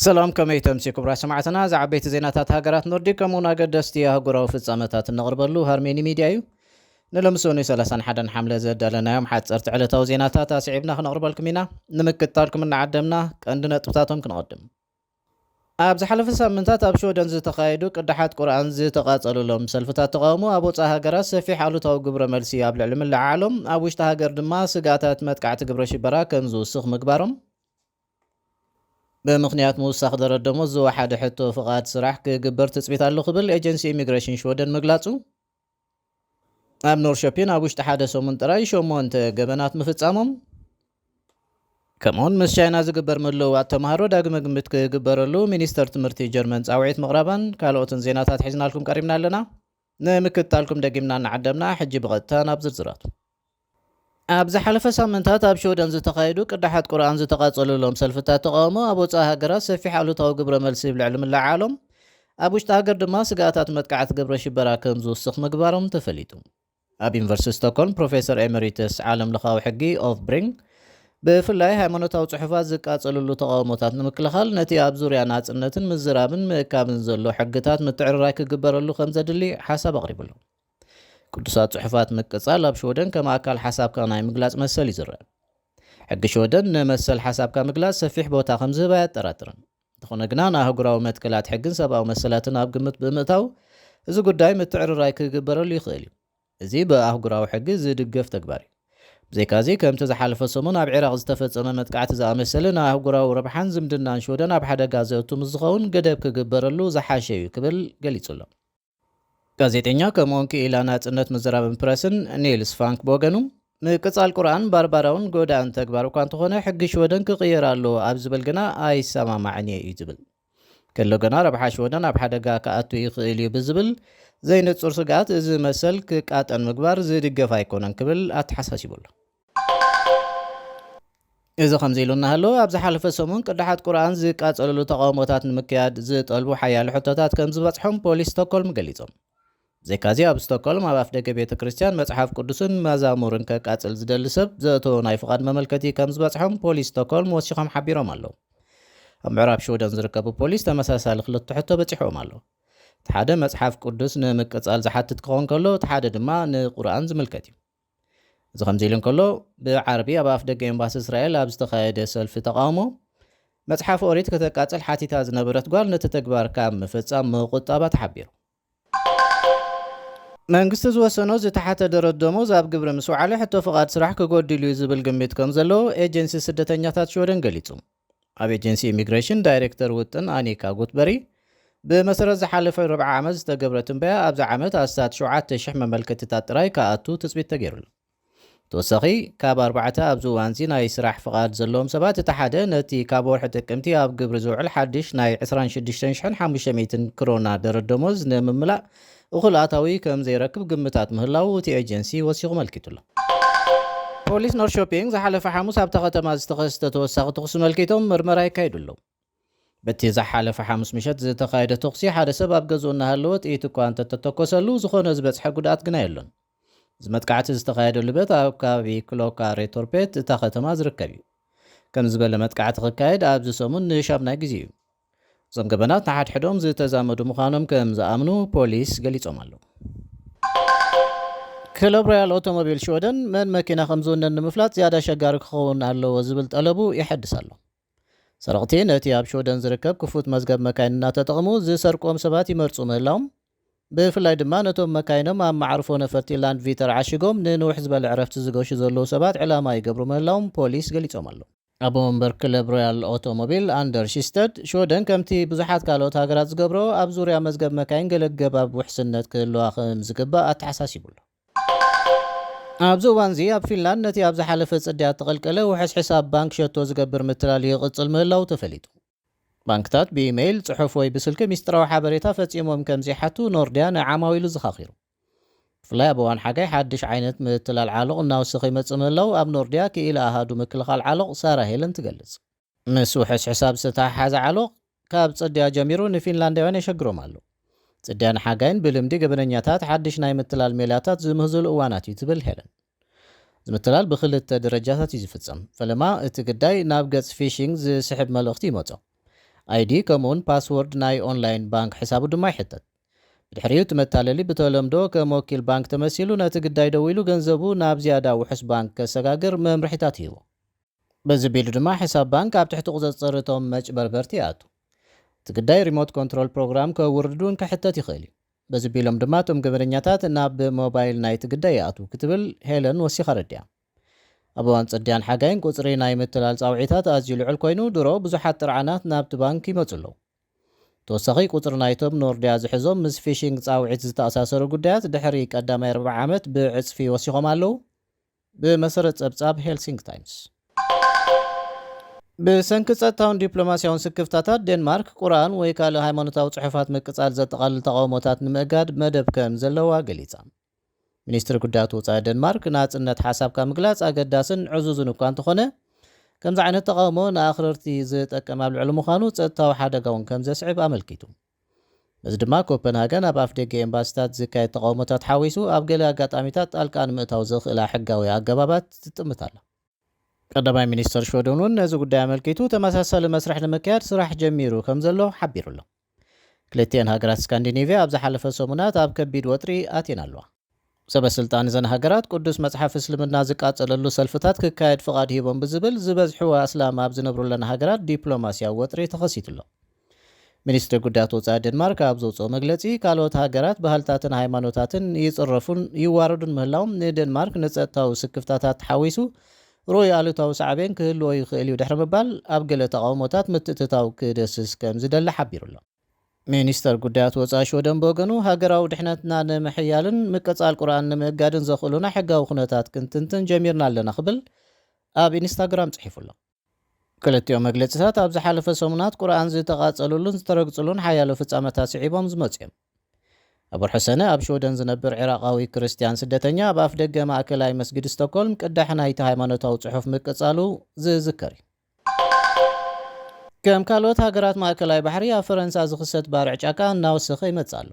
ሰላም፣ ከመይ ተምሲ ክቡራት ሰማዕትና? ዝዓበይቲ ዜናታት ሃገራት ኖርዲክ ከምኡውን ኣገደስቲ ኣህጉራዊ ፍጻመታት እነቕርበሉ ሃርሜኒ ሚድያ እዩ። ንሎሚ ሰኑይ ሰላሳን ሓደን ሓምለ ዘዳለናዮም ሓጸርቲ ዕለታዊ ዜናታት ኣስዒብና ክነቕርበልኩም ኢና። ንምክትታልኩም እናዓደምና ቀንዲ ነጥብታቶም ክንቐድም። ኣብ ዝሓለፈ ሳምንታት ኣብ ሽወደን ዝተኻየዱ ቅዳሓት ቁርኣን ዝተቓጸሉሎም ሰልፍታት ተቓውሞ ኣብ ወጻኢ ሃገራት ሰፊሕ ኣሉታዊ ግብረ መልሲ ኣብ ልዕሊ ምልዓሎም፣ ኣብ ውሽጢ ሃገር ድማ ስግኣታት መጥቃዕቲ ግብረ ሽበራ ከም ዝውስኽ ምግባሮም፣ ብምኽንያት ምውሳኽ ደረድ ደሞዝ ዝወሓደ ሕቶ ፍቓድ ስራሕ ክግበር ትጽቢት ኣሎ ክብል ኤጀንሲ ኢሚግሬሽን ሽወደን ምግላጹ፣ ኣብ ኖርሾፒን ኣብ ውሽጢ ሓደ ሰሙን ጥራይ ሸሞንተ ገበናት ምፍጻሞም፣ ከምኡውን ምስ ቻይና ዝግበር ምልውዋጥ ተምሃሮ ዳግመ ግምት ክግበረሉ ሚኒስተር ትምህርቲ ጀርመን ጻውዒት ምቕራባን ካልኦትን ዜናታት ሒዝናልኩም ቀሪብና ኣለና። ንምክትታልኩም ደጊምና እናዓደምና፣ ሕጂ ብቐጥታ ናብ ዝርዝራቱ። ኣብ ዝሓለፈ ሳምንታት ኣብ ሽወደን ዝተኻየዱ ቅዳሓት ቁርኣን ዝተቓጸሉሎም ሰልፍታት ተቓውሞ ኣብ ወጻኢ ሃገራት ሰፊሕ ኣሉታዊ ግብረ መልሲ ኣብ ልዕሊ ምልዓሎም፣ ኣብ ውሽጢ ሃገር ድማ ስግኣታት መጥቃዕቲ ግብረ ሽበራ ከም ዝውስኽ ምግባሮም ተፈሊጡ። ኣብ ዩኒቨርሲቲ ስቶክሆልም ፕሮፌሰር ኤመሪተስ ዓለም ለኻዊ ሕጊ ኦፍብሪንግ፣ ብፍላይ ሃይማኖታዊ ጽሑፋት ዝቃጸልሉ ተቓውሞታት ንምክልኻል ነቲ ኣብ ዙርያ ናጽነትን ምዝራብን ምእካብን ዘሎ ሕግታት ምትዕርራይ ክግበረሉ ከም ዘድሊ ሓሳብ ኣቕሪቡ ኣሎ። ቅዱሳት ጽሑፋት ምቅጻል ኣብ ሽወደን ከም ኣካል ሓሳብካ ናይ ምግላጽ መሰል እዩ ዝረአ። ሕጊ ሽወደን ንመሰል ሓሳብካ ምግላጽ ሰፊሕ ቦታ ከም ዝህብ ኣየጠራጥርን። እንተኾነ ግና ንኣህጉራዊ መትከላት ሕግን ሰብኣዊ መሰላትን ኣብ ግምት ብምእታው፣ እዚ ጉዳይ ምትዕርራይ ክግበረሉ ይኽእል እዩ። እዚ ብኣህጉራዊ ሕጊ ዝድገፍ ተግባር እዩ። ብዘይካዚ፣ ከምቲ ዝሓለፈ ሰሙን ኣብ ዒራቕ ዝተፈጸመ መጥቃዕቲ ዝኣመሰለ ንኣህጉራዊ ረብሓን ዝምድናን ሽወደን ኣብ ሓደጋ ዘእቱ ምስ ዝኸውን ገደብ ክግበረሉ ዝሓሸ እዩ ክብል ገሊጹ ኣሎ። ጋዜጠኛ ከምኡውን ክኢላ ናጽነት ምዝራብን ፕረስን ኒልስ ፋንክ ብወገኑ፣ ምቅጻል ቁርኣን ባርባራውን ጎዳእን ተግባር እኳ እንተኾነ፣ ሕጊ ሽወደን ክቕየር ኣለዎ ኣብ ዝብል ግና ኣይሰማማዕን እየ እዩ ዝብል። ከሎ ግና ረብሓ ሽወደን ኣብ ሓደጋ ክኣቱ ይኽእል እዩ ብዝብል ዘይንጹር ስግኣት፣ እዚ መሰል ክቃጠን ምግባር ዝድገፍ ኣይኮነን ክብል ኣተሓሳሲቡ ኣሎ። እዚ ከምዚ ኢሉ እናሃለወ፣ ኣብ ዝሓለፈ ሰሙን ቅዳሓት ቁርኣን ዝቃጸልሉ ተቓውሞታት ንምክያድ ዝጠልቡ ሓያሎ ሕቶታት ከም ዝበጽሖም ፖሊስ ስቶክሆልም ገሊጾም። ብዘይካዚ፣ ኣብ ስቶክሆልም ኣብ ኣፍደገ ቤተ ክርስቲያን መጽሓፍ ቅዱስን መዛሙርን ከቃጽል ዝደሊ ሰብ ዘእተዎ ናይ ፍቓድ መመልከቲ ከም ዝበጽሖም ፖሊስ ስቶክሆልም ወሲኾም ሓቢሮም ኣለዉ። ኣብ ምዕራብ ሽወደን ዝርከቡ ፖሊስ ተመሳሳሊ ክልተ ሕቶ በጺሕዎም ኣሎ። እቲ ሓደ መጽሓፍ ቅዱስ ንምቅጻል ዝሓትት ክኸውን ከሎ፣ እቲ ሓደ ድማ ንቁርኣን ዝምልከት እዩ። እዚ ከምዚ ኢሉ እንከሎ፣ ብዓርቢ ኣብ ኣፍደገ ኤምባሲ እስራኤል ኣብ ዝተኻየደ ሰልፊ ተቓውሞ፣ መጽሓፍ ኦሪት ከተቃጽል ሓቲታ ዝነበረት ጓል ነቲ ተግባር ካብ ምፍጻም ምቁጣባ ተሓቢሩ። መንግስቲ ዝወሰኖ ዝተሓተ ደረድ ደሞዝ ኣብ ግብሪ ምስ ወዓለ፣ ሕቶ ፍቓድ ስራሕ ክጎድል እዩ ዝብል ግምት ከም ዘለዎ ኤጀንሲ ስደተኛታት ሽወደን ገሊጹ። ኣብ ኤጀንሲ ኢሚግሬሽን ዳይሬክተር ውጥን ኣኒካ ጉትበሪ፣ ብመሰረት ዝሓለፈ ርብዓ ዓመት ዝተገብረ ትንበያ፣ ኣብዚ ዓመት ኣስታት ሸውዓተ ሽሕ መመልከቲታት ጥራይ ክኣቱ ትጽቢት ተገይሩሉ። ተወሳኺ፣ ካብ ኣርባዕተ ኣብዚ እዋንዚ ናይ ስራሕ ፍቓድ ዘለዎም ሰባት እቲ ሓደ፣ ነቲ ካብ ወርሒ ጥቅምቲ ኣብ ግብሪ ዝውዕል ሓድሽ ናይ ዕስራን ሽዱሽተን ሽሕን ሓሙሽተ ሚእትን ክሮና ደረድ ደሞዝ ንምምላእ እኹል ኣታዊ ከም ዘይረክብ ግምታት ምህላዉ እቲ ኤጀንሲ ወሲኹ መልኪቱ ኣሎ። ፖሊስ ኖርሾፒንግ ዝሓለፈ ሓሙስ ኣብታ ከተማ ዝተኸስተ ተወሳኺ ተኹሲ መልኪቶም ምርመራ የካይዱ ኣለዉ። በቲ ዝሓለፈ ሓሙስ ምሸት ዝተኻየደ ተኹሲ ሓደ ሰብ ኣብ ገዝኡ እናሃለወ ጥይት እኳ እንተተተኮሰሉ፣ ዝኾነ ዝበጽሐ ጉድኣት ግና የሎን። እዚ መጥቃዕቲ ዝተኻየደሉ ቤት ኣብ ከባቢ ክሎካ ሬቶርፔት እታ ከተማ ዝርከብ እዩ። ከም ዝበለ መጥቃዕቲ ክካየድ ኣብዚ ሰሙን ንሻምናይ ግዜ እዩ። እዞም ገበናት ንሓድሕዶም ዝተዛመዱ ምዃኖም ከም ዝኣምኑ ፖሊስ ገሊጾም ኣለዉ። ክለብ ሮያል ኦቶሞቢል ሽወደን መን መኪና ከም ዝውነን ንምፍላጥ ዝያዳ ኣሸጋሪ ክኸውን ኣለዎ ዝብል ጠለቡ ይሐድስ ኣሎ። ሰረቕቲ ነቲ ኣብ ሽወደን ዝርከብ ክፉት መዝገብ መካይን እናተጠቕሙ ዝሰርቅዎም ሰባት ይመርጹ ምህላዎም፣ ብፍላይ ድማ ነቶም መካይኖም ኣብ መዓርፎ ነፈርቲ ላንድ ቪተር ዓሺጎም ንንውሕ ዝበለ ዕረፍቲ ዝገሹ ዘለዉ ሰባት ዕላማ ይገብሩ ምህላዎም ፖሊስ ገሊጾም ኣለዉ። ኣቦ መንበር ክለብ ሮያል ኦቶሞቢል ኣንደር ሺስተድ፣ ሽወደን ከምቲ ብዙሓት ካልኦት ሃገራት ዝገብሮ ኣብ ዙርያ መዝገብ መካይን ገለ ገባብ ውሕስነት ክህልዋ ከም ዝግባእ ኣተሓሳሲቡ ኣሎ። ኣብዚ እዋንዚ ኣብ ፊንላንድ ነቲ ኣብ ዝሓለፈ ጽድያ እተቐልቀለ ውሑስ ሕሳብ ባንክ ሸቶ ዝገብር ምትላል ይቕጽል ምህላዉ ተፈሊጡ። ባንክታት ብኢሜይል፣ ጽሑፍ ወይ ብስልኪ ሚስጥራዊ ሓበሬታ ፈጺሞም ከም ዘይሓቱ ኖርድያ ንዓማዊሉ ዘኻኺሩ። ብፍላይ ኣብ እዋን ሓጋይ ሓድሽ ዓይነት ምትላል ዓሎቕ እናወሰኸ ይመጽእ ምህላዉ ኣብ ኖርድያ ክኢላ ኣሃዱ ምክልኻል ዓሎቕ ሳራ ሄለን ትገልጽ። ምስ ውሑስ ሕሳብ ዝተተሓሓዘ ዓሎቕ ካብ ጽድያ ጀሚሩ ንፊንላንዳውያን የሸግሮም ኣሎ። ጽድያ ንሓጋይን ብልምዲ ገበነኛታት ሓድሽ ናይ ምትላል ሜላታት ዝምህዝሉ እዋናት እዩ ትብል ሄለን። እዚ ምትላል ብኽልተ ደረጃታት እዩ ዝፍጸም። ፈለማ እቲ ግዳይ ናብ ገጽ ፊሽንግ ዝስሕብ መልእኽቲ ይመጾ። ኣይዲ ከምኡውን ፓስወርድ ናይ ኦንላይን ባንክ ሕሳቡ ድማ ይሕተት። ብድሕሪኡ እቲ መታለሊ ብተለምዶ ከም ወኪል ባንክ ተመሲሉ ነቲ ግዳይ ደዊሉ ገንዘቡ ናብ ዝያዳ ውሑስ ባንክ ከሰጋግር መምርሒታት ይህቦ። በዚ ቢሉ ድማ ሕሳብ ባንክ ኣብ ትሕቲ ቁፅፅር እቶም መጭበርበርቲ ይኣቱ። እቲ ግዳይ ሪሞት ኮንትሮል ፕሮግራም ከውርድ እውን ክሕተት ይኽእል እዩ። በዚ ቢሎም ድማ እቶም ገበነኛታት ናብ ሞባይል ናይቲ ግዳይ ይኣትዉ ክትብል ሄለን ወሲኻ ኣረዲኣ። ኣብ እዋን ፅድያን ሓጋይን ቁፅሪ ናይ ምትላል ፃውዒታት ኣዝዩ ልዑል ኮይኑ ድሮ ብዙሓት ጥርዓናት ናብቲ ባንክ ይመፁ ኣለዉ። ተወሳኺ ቁፅሪ ናይቶም ኖርድያ ዝሕዞም ምስ ፊሽንግ ፃውዒት ዝተኣሳሰሩ ጉዳያት ድሕሪ ቀዳማይ ርብዓ ዓመት ብዕፅፊ ወሲኾም ኣለዉ። ብመሰረት ጸብጻብ ሄልሲንክ ታይምስ። ብሰንኪ ጸጥታውን ዲፕሎማስያውን ስክፍታታት ዴንማርክ ቁርኣን ወይ ካልእ ሃይማኖታዊ ጽሑፋት ምቅጻል ዘጠቓልል ተቓውሞታት ንምእጋድ መደብ ከም ዘለዋ ገሊጻ። ሚኒስትሪ ጉዳያት ወጻኢ ዴንማርክ ናጽነት ሓሳብካ ምግላጽ ኣገዳስን ዕዙዝን እኳ እንተኾነ ከምዚ ዓይነት ተቓውሞ ንኣኽረርቲ ዝጠቅም ኣብ ልዕሊ ምዃኑ ጸጥታዊ ሓደጋ እውን ከም ዘስዕብ ኣመልኪቱ። በዚ ድማ ኮፐንሃገን ኣብ ኣፍደገ ኤምባሲታት ዝካየድ ተቓውሞታት ሓዊሱ ኣብ ገለ ኣጋጣሚታት ጣልቃ ንምእታው ዘኽእላ ሕጋዊ ኣገባባት ትጥምት ኣላ። ቀዳማይ ሚኒስተር ሽወደን እውን ነዚ ጉዳይ ኣመልኪቱ ተመሳሳሊ መስርሕ ንምክያድ ስራሕ ጀሚሩ ከም ዘሎ ሓቢሩ ኣሎ። ክልቲኤን ሃገራት ስካንዲኔቭያ ኣብ ዝሓለፈ ሰሙናት ኣብ ከቢድ ወጥሪ ኣትየን ኣለዋ። ሰበ ስልጣን እዘን ሃገራት ቅዱስ መጽሓፍ እስልምና ዝቃጸለሉ ሰልፍታት ክካየድ ፍቓድ ሂቦም ብዝብል ዝበዝሕዎ ኣስላም ኣብ ዝነብሩለን ሃገራት ዲፕሎማስያዊ ወጥሪ ተኸሲቱ ኣሎ። ሚኒስትሪ ጉዳያት ወጻኢ ዴንማርክ ኣብ ዘውጽኦ መግለጺ ካልኦት ሃገራት ባህልታትን ሃይማኖታትን ይጽረፉን ይዋረዱን ምህላዎም ንዴንማርክ ንጸጥታዊ ስክፍታታት ሓዊሱ ርኡይ ኣሉታዊ ሳዕቤን ክህልዎ ይኽእል እዩ ድሕሪ ምባል ኣብ ገለ ተቓውሞታት ምትእትታው ክደስስ ከም ዝደሊ ሓቢሩ ኣሎ። ሚኒስተር ጉዳያት ወጻኢ ሽወደን ብወገኑ ሃገራዊ ድሕነትና ንምሕያልን ምቅጻል ቁርኣን ንምእጋድን ዘኽእሉና ሕጋዊ ኩነታት ክንትንትን ጀሚርና ኣለና ክብል ኣብ ኢንስታግራም ጽሒፉ ኣሎ። ክልቲኦም መግለጽታት ኣብ ዝሓለፈ ሰሙናት ቁርኣን ዝተቓጸሉሉን ዝተረግጹሉን ሓያሎ ፍጻመታት ስዒቦም ዝመጹ እዮም። ኣብ ወርሒ ሰነ ኣብ ሽወደን ዝነብር ዒራቓዊ ክርስትያን ስደተኛ ኣብ ኣፍደገ ማእከላይ መስጊድ ስቶክሆልም ቅዳሕ ናይቲ ሃይማኖታዊ ጽሑፍ ምቅጻሉ ዝዝከር እዩ። ከም ካልኦት ሃገራት ማእከላይ ባሕሪ ኣብ ፈረንሳ ዝኽሰት ባርዕ ጫካ እናወሰኸ ይመጽእ ኣሎ።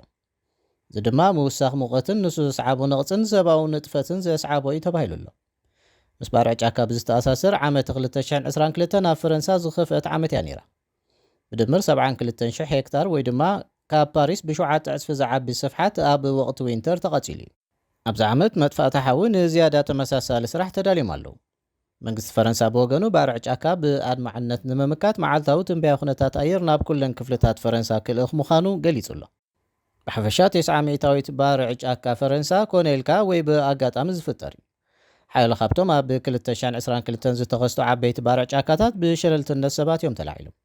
እዚ ድማ ምውሳኽ ሙቐትን ንሱ ዘስዓቦ ነቕጽን ሰብኣዊ ንጥፈትን ዘስዓቦ እዩ ተባሂሉ ኣሎ። ምስ ባርዕ ጫካ ብዝተኣሳሰር ዓመት ክልተ ሽሕን ዕስራን ክልተን ኣብ ፈረንሳ ዝኸፍአት ዓመት እያ ነይራ። ብድምር ሰብዓን ክልተን ሽሕ ሄክታር ወይ ድማ ካብ ፓሪስ ብሸውዓተ ዕጽፊ ዝዓቢ ስፍሓት ኣብ ወቕቲ ዊንተር ተቓጺሉ እዩ። ኣብዚ ዓመት መጥፋእቲ ሓዊ ንዝያዳ ተመሳሳሊ ስራሕ ተዳልዮም ኣለዉ። መንግስቲ ፈረንሳ ብወገኑ ባርዕ ጫካ ብኣድማዕነት ንምምካት መዓልታዊ ትንበያ ኩነታት ኣየር ናብ ኩለን ክፍልታት ፈረንሳ ክልእኽ ምዃኑ ገሊጹ ኣሎ። ብሓፈሻ ተስዓ ሚእታዊት ባርዕ ጫካ ፈረንሳ ኮነ ኢልካ ወይ ብኣጋጣሚ ዝፍጠር እዩ። ሓያሎ ካብቶም ኣብ ክልተ ሽሕን ዕስራን ክልተን ዝተኸስቱ ዓበይቲ ባርዕ ጫካታት ብሸለልትነት ሰባት እዮም ተላዒሎም።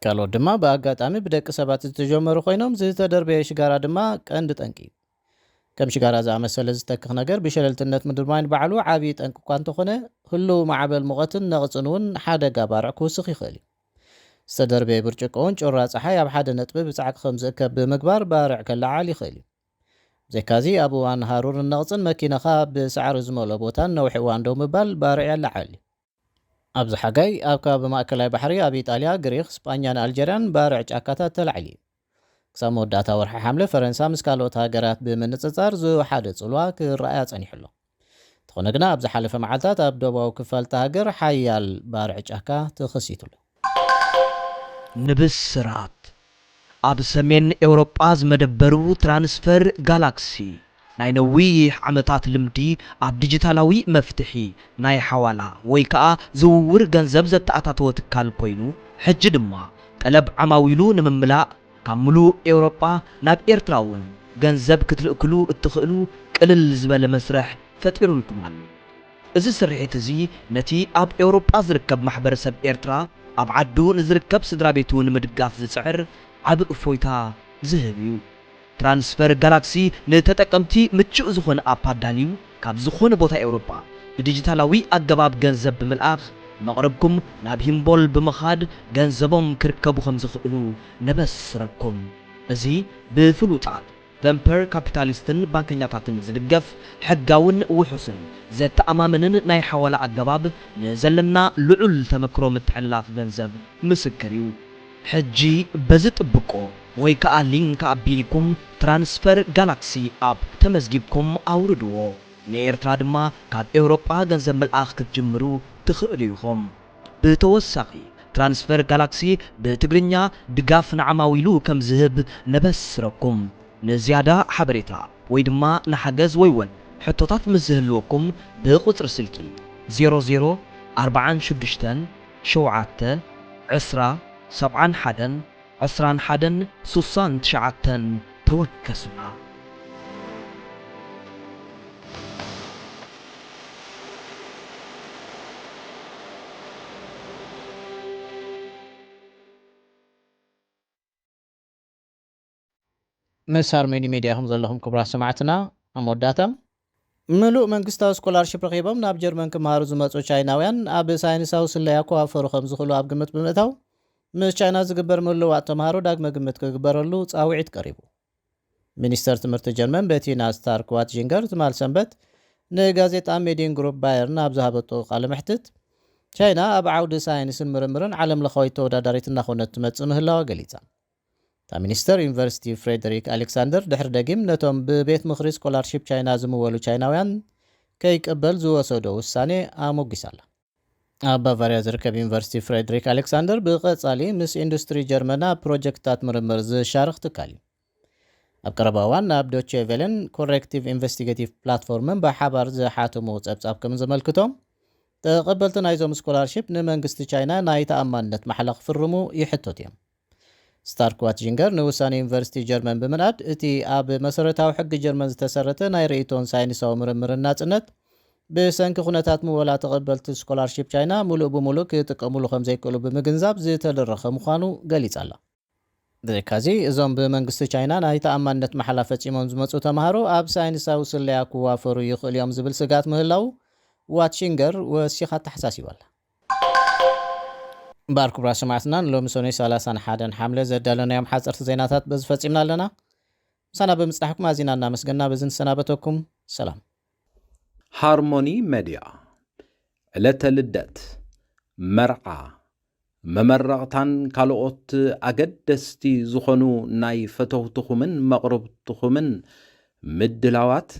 ካልኦት ድማ ብኣጋጣሚ ብደቂ ሰባት ዝተጀመሩ ኮይኖም ዝተደርበየ ሽጋራ ድማ ቀንዲ ጠንቂ እዩ። ከም ሽጋራ ዝኣመሰለ ዝተክኽ ነገር ብሸለልትነት ምድርማይ ንባዕሉ ዓብዪ ጠንቂ እኳ እንተኾነ ህሉው ማዕበል ሙቐትን ነቕጽን እውን ሓደጋ ባርዕ ክውስኽ ይኽእል እዩ። ዝተደርበየ ብርጭቆ እውን ጩራ ጸሓይ ኣብ ሓደ ነጥቢ ብጻዕቂ ከም ዝእከብ ብምግባር ባርዕ ከለዓዕል ይኽእል እዩ። ብዘይካዚ ኣብ እዋን ሃሩርን ነቕጽን መኪናኻ ብሳዕሪ ዝመልኦ ቦታን ነዊሕ እዋን ደው ምባል ባርዕ የለዓዕል እዩ። ኣብዚ ሓጋይ ኣብ ከባቢ ማእከላይ ባሕሪ ኣብ ኢጣልያ፣ ግሪኽ፣ ስጳኛን ኣልጀርያን ባርዕ ጫካታት ተላዒሉ እዩ። ክሳብ መወዳእታ ወርሒ ሓምለ ፈረንሳ ምስ ካልኦት ሃገራት ብምንጽጻር ዝወሓደ ጽልዋ ክረኣያ ጸኒሑ ኣሎ። እንተኾነ ግና ኣብ ዝሓለፈ መዓልታት ኣብ ደቡባዊ ክፋል እታ ሃገር ሓያል ባርዕ ጫካ ተኸሲቱ ኣሎ። ንብስራት ኣብ ሰሜን ኤውሮጳ ዝመደበሩ ትራንስፈር ጋላክሲ ናይ ነዊሕ ዓመታት ልምዲ ኣብ ዲጂታላዊ መፍትሒ ናይ ሓዋላ ወይ ከኣ ዝውውር ገንዘብ ዘተኣታተወ ትካል ኮይኑ፣ ሕጂ ድማ ጠለብ ዓማዊሉ ንምምላእ ካብ ምሉእ ኤውሮጳ ናብ ኤርትራ እውን ገንዘብ ክትልእክሉ እትኽእሉ ቅልል ዝበለ መስርሕ ፈጢሩልኩም ኣሎ። እዚ ስርሒት እዚ ነቲ ኣብ ኤውሮጳ ዝርከብ ማሕበረሰብ ኤርትራ ኣብ ዓዱ ንዝርከብ ስድራ ቤቱ ንምድጋፍ ዝጽዕር ዓቢ እፎይታ ዝህብ እዩ። ትራንስፈር ጋላክሲ ንተጠቀምቲ ምቹእ ዝኾነ ኣፕ ኣዳልዩ ካብ ዝኾነ ቦታ ኤውሮጳ ብዲጂታላዊ ኣገባብ ገንዘብ ብምልኣኽ መቕርብኩም ናብ ሂምቦል ብምኻድ ገንዘቦም ክርከቡ ከም ዝኽእሉ ነበስረኩም። እዚ ብፍሉጣት ቨምፐር ካፒታሊስትን ባንከኛታትን ዝድገፍ ሕጋውን ውሑስን ዘተኣማምንን ናይ ሓዋላ ኣገባብ ንዘለና ልዑል ተመክሮ ምትሕልላፍ ገንዘብ ምስክር እዩ። ሕጂ በዚ ጥብቆ ወይ ከኣ ሊንክ ኣቢልኩም ትራንስፈር ጋላክሲ ኣፕ ተመዝጊብኩም ኣውርድዎ። ንኤርትራ ድማ ካብ ኤውሮጳ ገንዘብ ምልኣኽ ክትጅምሩ ትኽእሉ ኢኹም። ብተወሳኺ ትራንስፈር ጋላክሲ ብትግርኛ ድጋፍ ንዓማዊሉ ከም ዝህብ ነበስረኩም። ንዝያዳ ሓበሬታ ወይ ድማ ንሓገዝ ወይ እውን ሕቶታት ምስ ዝህልወኩም ብቁጽሪ ስልኪ ዜሮ ዜሮ ኣርባዓን ሽዱሽተን ሸውዓተ ዕስራ ሰብዓን ሓደን ዕስራን ሓደን ስሳን ትሽዓተን ተወከሱና። ምስ ሃርመኒ ሜድያ ኢኹም ዘለኹም ክቡራት ሰማዕትና። ኣብ መወዳእታ፣ ምሉእ መንግስታዊ ስኮላርሺፕ ረኺቦም ናብ ጀርመን ክመሃሩ ዝመጹ ቻይናውያን ኣብ ሳይንሳዊ ስለያ ክዋፈሩ ከም ዝኽእሉ ኣብ ግምት ብምእታው፣ ምስ ቻይና ዝግበር ምልውዋጥ ተምሃሮ ዳግመ ግምት ክግበረሉ ጻውዒት ቀሪቡ። ሚኒስተር ትምህርቲ ጀርመን በቲና ስታርክ ዋትዚንገር ትማል ሰንበት ንጋዜጣ ሜድየን ግሩፕ ባየርን ኣብ ዝሃበቶ ቃለ መሕትት፣ ቻይና ኣብ ዓውዲ ሳይንስን ምርምርን ዓለም ለኻዊት ተወዳዳሪት እናኾነት ትመጽእ ምህላዋ ገሊጻ። እታ ሚኒስተር፣ ዩኒቨርሲቲ ፍሬደሪክ ኣሌክሳንደር ድሕሪ ደጊም ነቶም ብቤት ምኽሪ ስኮላርሺፕ ቻይና ዝምወሉ ቻይናውያን ከይቅበል ዝወሰዶ ውሳኔ ኣሞጊሳ ኣላ። ኣብ ባቫርያ ዝርከብ ዩኒቨርሲቲ ፍሬድሪክ ኣሌክሳንደር ብቐጻሊ ምስ ኢንዱስትሪ ጀርመን ኣብ ፕሮጀክትታት ምርምር ዝሻርኽ ትካል እዩ። ኣብ ቀረባ እዋን ኣብ ዶቼ ቬለን ኮሬክቲቭ ኢንቨስቲጌቲቭ ፕላትፎርምን ብሓባር ዝሓተሞ ጸብጻብ ከም ዘመልክቶ፣ ተቐበልቲ ናይዞም ስኮላርሺፕ ንመንግስቲ ቻይና ናይ ተኣማንነት ማሕላ ክፍርሙ ይሕተቱ እዮም። ስታርክ ዋትዚንገር ንውሳኔ ዩኒቨርሲቲ ጀርመን ብምንኣድ፣ እቲ ኣብ መሰረታዊ ሕጊ ጀርመን ዝተሰረተ ናይ ርእይቶን ሳይንሳዊ ምርምርን ናጽነት፣ ብሰንኪ ኩነታት ምወላ ተቐበልቲ ስኮላርሺፕ ቻይና ምሉእ ብምሉእ ክጥቀሙሉ ከም ዘይክእሉ ብምግንዛብ ዝተደረኸ ምዃኑ ገሊጻ ኣላ። ብዘይካዚ፣ እዞም ብመንግስቲ ቻይና ናይ ተኣማንነት ማሕላ ፈጺሞም ዝመጹ ተምሃሮ ኣብ ሳይንሳዊ ስለያ ክዋፈሩ ይኽእሉ እዮም ዝብል ስግኣት ምህላዉ ዋትሺንገር ወሲኻ ኣተሓሳሲባ ኣላ። እምበኣር ክቡራት ሰማዕትና፣ ንሎሚ ሰኑይ ሰላሳን ሓደን ሓምለ ዘዳለናዮም ሓጸርቲ ዜናታት በዚ ፈጺምና ኣለና። ምሳና ብምጽናሕኩም ኣዚና እናመስገና በዚ ንሰናበተኩም። ሰላም። ሃርሞኒ መድያ፣ ዕለተ ልደት፣ መርዓ፣ መመረቕታን ካልኦት ኣገደስቲ ዝኾኑ ናይ ፈተውትኹምን መቕርብትኹምን ምድላዋት፣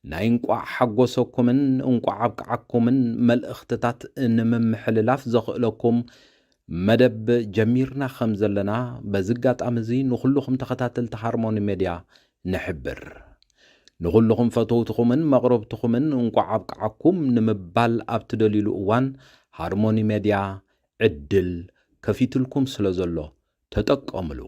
ናይ እንቋዕ ሓጎሰኩምን እንቋዕ ኣብቅዓኩምን መልእኽትታት ንምምሕልላፍ ዘኽእለኩም መደብ ጀሚርና ከም ዘለና በዚ ኣጋጣሚ እዚ ንኹልኹም ተኸታተልቲ ሃርሞኒ ሜድያ ንሕብር። ንኹልኹም ፈተውትኹምን መቕረብትኹምን እንቋዕ ኣብቅዓኩም ንምባል ኣብ ትደልዩሉ እዋን ሃርሞኒ ሜድያ ዕድል ከፊትልኩም ስለ ዘሎ ተጠቀምሉ።